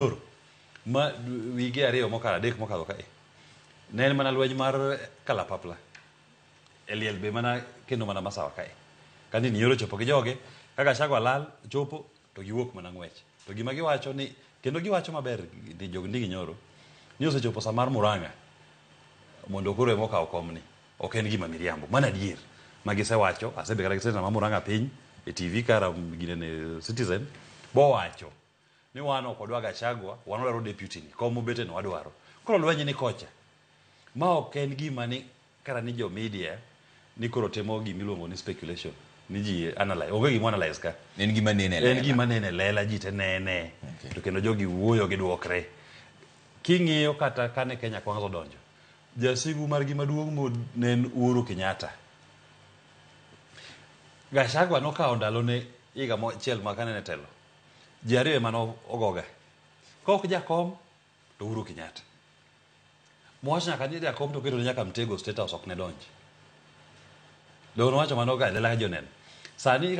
Nyoro, ma wige 2 mokalo, 3 mokalo kae, ne en mana lweny mar kalapapla e liel be mana kendo mana Masawa kae. Kandi nyoro chopo gi joge, ka Gachagua lal chopo to giwuok mana ng'wech. To gima giwacho ni, kendo giwacho maber ni jog Ndigi Nyoro, ni osechopo sa mar Murang'a mondo koro ema okaw komni. Ok en gima miriambo, mano adier ma gisewacho. Asebet kata gi senator ma Murang'a piny e TV kara ginene Citizen, bowacho ni wan ok wadwa Gachagua, wan wadwaro deputy ni, kom mobete no wadwaro. Koro lweny ni kocha. Ma ok en gima ni kara ni jo media ni koro timo gima iluongo ni speculation, ni ji analyze. Onge gima analyze ka. En gima nene e lela. En gima nene e lela, ji te nene. Okay. To kendo jogi wuoyo gidwokre. King'iyo kata kane Kenya Kwanza odonjo, jasigu margi maduong' mo ne en Uhuru Kenyatta. Gachagua nokawo ndalone higa achiel ma kane en e telo. Ji ariyo ema ogoga. Ka ok jakom to Uhuru Kenyatta. Mowacho nyaka ni jakom to oketo nyaka Mtego State House ok ne donji. Donge nowacho mano ka e lela ka ji oneno. Sani.